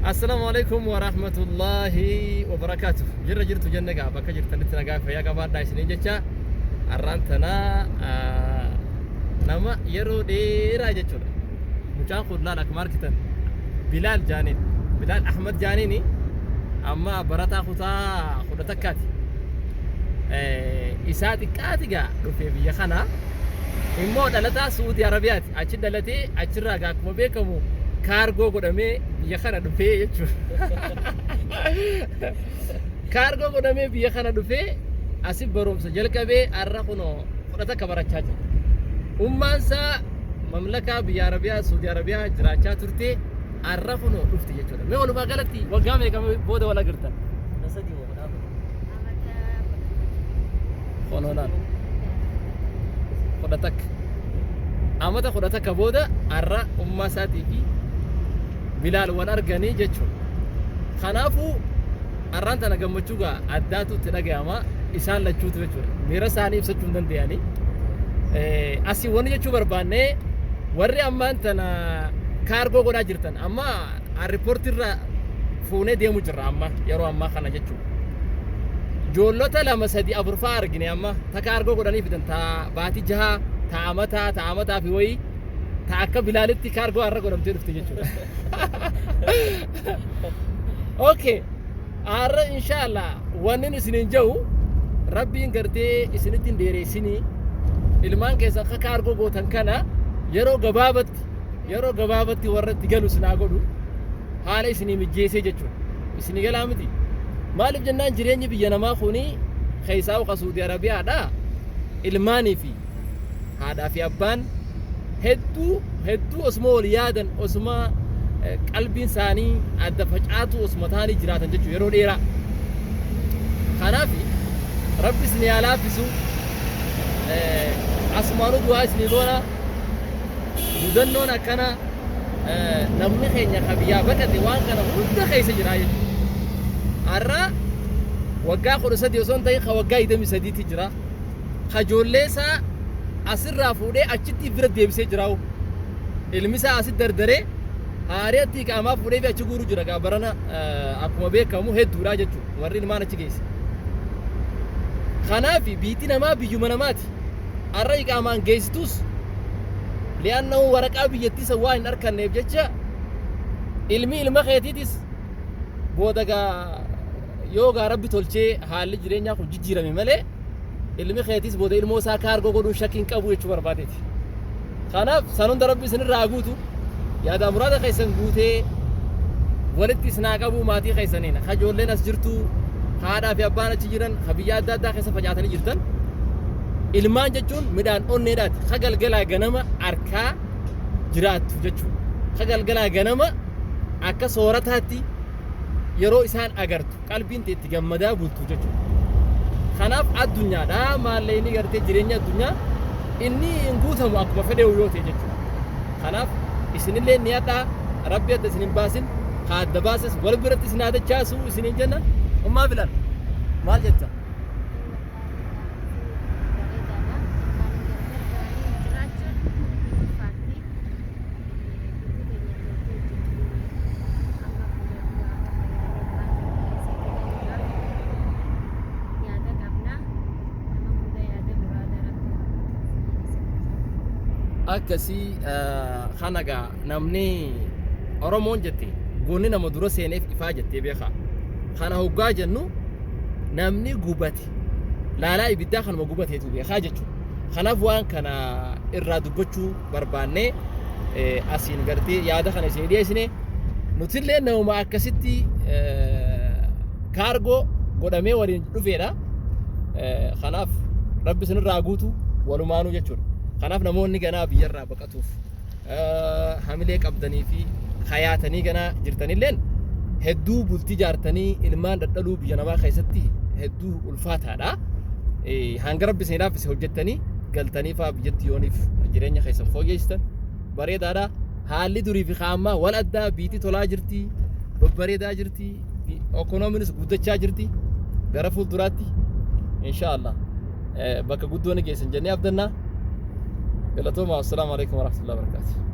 Assalaamu alaikum wa rahmatullahi wa barakaatuh. Jirra jirtu jenne gaa bakka jirtanitti nagaa fayyaa qabaadhaa isiniin jecha har'aan tana nama yeroo dheeraa jechuudha. Mucaan kun laal akkuma argitan Bilaal Jaaniin. Bilaal Ahmad Jaaniini amma barataa kutaa 11ti. Isaa xiqqaati gaa dhufee biyya kana immoo dhalataa Su'uudii Arabiyaati. Achi dhalatee achirraa gaa akkuma beekamu kaargoo godhamee biyya kana dhufee jechuudha. Kaargoo godhamee biyya kana dhufee asi barumsa jalqabee har'a kunoo 11 barachaa jira. Ummaan isaa mamlakaa biyya Arabiyaa Suudi Arabiyaa jiraachaa turte har'a kunoo dhufte jechuudha. Mee walumaa galatti waggaa meeqa booda wal agartan? 13 moo 14? Kunoo laal. 11. Amata 11 booda har'a ummaa isaatii fi Bilaal wal arganii jechuudha. Kanaafuu har'aan tana gammachuu gaa addaatu itti dhaga'ama isaan lachuutu jechuudha. Miira isaanii ibsachuu hin danda'ani. Asii wanni jechuu barbaanne warri ammaan tana kaargoo godhaa jirtan amma riippoortii irra fuunee deemu jirra amma yeroo ammaa kana jechuudha. Ijoollota lama sadi afur fa'aa argine amma ta kaargoo godhanii fidan ta baatii jaha ta amataa ta amataa fi wayii ta akka Bilaalitti kaargoo har'a godhamtee dhufte jechuudha. Okay. Har'a inshallah wanni nu isiniin jedhu Rabbiin gartee isinitti hin dheeressinii ilmaan keessan akka kaargoo gootan kana yeroo gabaabatti warra itti galu isin haa godhu haala isinii mijjeessee jechuudha. Isinii galaa miti. Maaliif jennaan jireenyi biyya namaa kuni keessaa uka Suudi Arabiyaadha. Ilmaanii fi haadhaa fi abbaan hedduu hedduu osuma wal yaadan osuma qalbiin isaanii adda facaatu osuma ta'anii jiraatan jechuudha yeroo dheeraa. Kanaaf Rabbi isin haa laaffisu. Asumaanuu du'aa isinii goona. Mudannoon akkana namni keenya ka biyyaa baqate waan kana hunda keessa jira jechuudha. Har'a waggaa 13 osoo hin ta'in ka waggaa 23ti jira. Ka ijoollee isaa asirraa fuudhee achitti bira deebisee jiraa'u. Ilmi isaa asitti dardaree haariyatti iqaamaa fuudhee fi achi guuru jira. Gaa barana akkuma beekamu hedduudha jechuudha. Warri ilmaan achi geesse. Kanaaf biitti namaa biyyuma namaati. Har'a iqaamaan geessitus li'annahu waraqaa biyyattii san waan hin arkanneef jecha ilmi ilma keetiitis booda gaa yoo gaa Rabbi tolchee haalli jireenyaa kun jijjiirame malee ilmi keetiis booda ilmoo isaa kaargoo godhuun shakkii hin qabu jechuu barbaadeeti. Kanaaf san hunda Rabbi isinirraa haa guutu. Yaadaa muraada keessan guutee walitti isin haa qabu maatii keessaniin. Ka ijoolleen as jirtu, ka haadhaa fi abbaan achi jiran, ka biyya adda addaa keessa facaatanii jirtan. Ilmaan jechuun midhaan onneedhaati. Ka galgalaa ganama arkaa jiraattu jechuudha. Ka galgalaa ganama akka soorataatti yeroo isaan agartu qalbiin tee itti gammadaa bultu jechuudha. Kanaaf addunyaadha maallee inni gartee jireenya addunyaa inni hin guutamu akkuma fedheewu yoo ta'e jechuudha. Kanaaf isinillee ni hadhaa Rabbi adda isin hin baasin ka adda baases wal biratti isin haa dachaasu isiniin jenna. Ummaa Bilal maal jetta? Bareedaadha. Ilmaan gargar ba'anii jiraachuun ni ulfaatti. Lubbuu keenya toltee jirti. Amma fuula duraa amma yaada ilmaan keenya keessa jira. Yaada qabna. Nama hunda yaada muraada Rabbi haa guutuuf isin jedha. Akkasii kana gaa namni Oromoon jette goonni nama dura seeneef ifaa jettee beekaa. Kana hoggaa jennu namni gubate laalaa ibiddaa kanuma gubateetu beekaa jechuudha. Kanaaf waan kana irraa dubbachuu barbaannee asiin gartee yaada kana isin dhiyeessine nutillee namuma akkasitti kaargoo godhamee waliin dhufeedha. Kanaaf Rabbi isinirraa guutu walumaanuu jechuudha. Kanaaf namoonni ganaa biyyarraa baqatuuf hamilee qabdanii fi hayaatanii ganaa jirtanilleen hedduu bultii jaartanii ilmaan dhadhaluu biyya namaa keessatti hedduu ulfaataadha. Hanga Rabbi isin laaffise hojjettanii galtanii fa'aa biyyatti yooniif jireenya keessan fooyyessitan bareedaadha. Haalli durii fi ammaa wal addaa biitii tolaa jirti, babbareedaa jirti, ekonomiinis guddachaa jirti gara fuulduraatti inshaallah bakka guddoo ni geessan jennee abdannaa. Galatooma. Assalaamu alaikum warahmatullahi wabarakatuh.